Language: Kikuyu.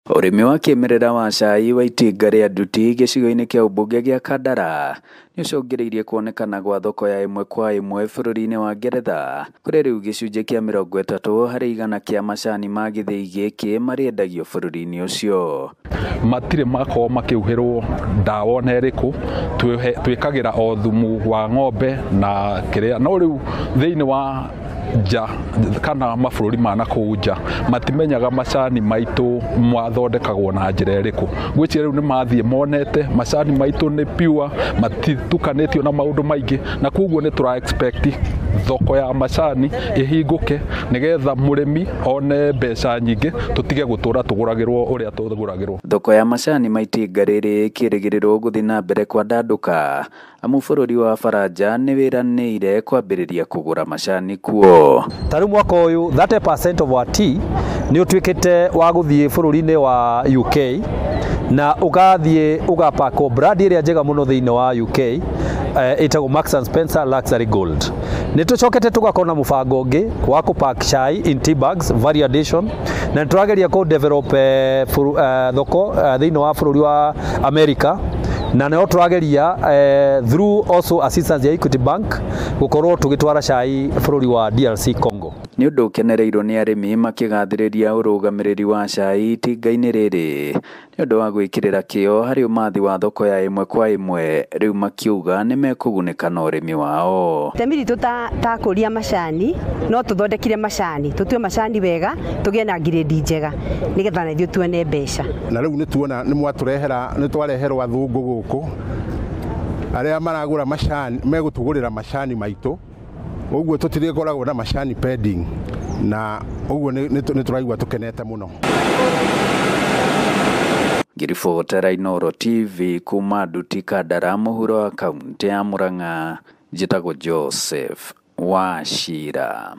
Ũrĩmi wa kĩmerera wa cai wa itinga rĩa nduti gĩcigo-inĩ kĩa ũmbunge gĩa Kandara nĩũcũngĩrĩirie kuonekana gwa thoko ya ĩmwe kwa ĩmwe bũrũri-inĩ wa Ngeretha kũrĩa rĩu gĩcunjĩ kĩa 30% kĩa macani ma gĩthĩi gĩkĩ marĩendagio bũrũri-inĩ ũcio. Matirĩ makorwo makĩhuhĩrwo ndawa ona ĩrĩkũ, twĩkagĩra o thumu wa ng'ombe na kĩrĩa, no rĩu thĩinĩ wa nja kana mabũrũri ma nakũu nja matimenyaga macani maitũ mathondekagwo na njĩra ĩrĩkũ. Ngwĩciria rĩu nĩ mathiĩ monete macani maitũ nĩ pure, matitukanĩtio na maũndũ maingĩ, na koguo nĩ tũra expect thoko ya macani ĩhingũke nĩgetha mũrĩmi one mbeca nyingĩ, tũtige gũtũra tũgũragĩrwo ũrĩa tũgũragĩrwo. Thoko ya macani ma itinga rĩrĩ ĩkĩrĩgĩrĩrwo gũthiĩ na mbere kwandandũka amu bũrũri wa Faranja nĩ wĩranĩire kwambĩrĩria kũgũra macani kuo. Ta rĩu mwaka ũyũ 30% of our tea nĩ ũtuĩkĩte wa gũthiĩ bũrũri-inĩ wa UK na ũgathiĩ ũgapakwo brand ĩrĩa njega mũno thĩinĩ wa UK ĩtagwo Marks and Spencer Luxury Gold. Nĩ tũcokete tũgakorwo na mũbango ũngĩ wa kũpack chai in tea bags value addition, na nĩ tũrageria kũ develop thoko thĩinĩ wa bũrũri wa America, na no tũrageria through also assistance ya Equity Bank gũkorwo tũgĩtwara cai bũrũri wa DRC Congo. Nĩ ũndũ ũkenereirwo nĩ arĩmi makĩgathĩrĩria ũrũgamĩrĩri wa cai itinga-inĩ rĩrĩ nĩ ũndũ wa gwĩkĩrĩra kĩo harĩ ũmathi wa thoko ya ĩmwe kwa ĩmwe, rĩu makiuga nĩ mekũgunĩka na ũrĩmi wao. Itemi ritũ ta akũria macani no tũthondekire macani, tũtue macani wega, tũgĩe na ngirĩndi njega nĩgetha na ithuĩ tuone mbeca. Na rĩu nĩ tuona nĩ mwatũrehera, nĩ twareherwo athũngũ gũkũ arĩa maragũra macani, megũtũgũrĩra macani maitũ, ũguo tũtirĩkoragwo na macani pending, na ũguo nĩ tũraigua tũkenete mũno. Ngĩribotera Inooro TV kuma Nduti Kandara mũhuro wa kaunti ya Murang'a, njĩtagwo Joseph Wachira.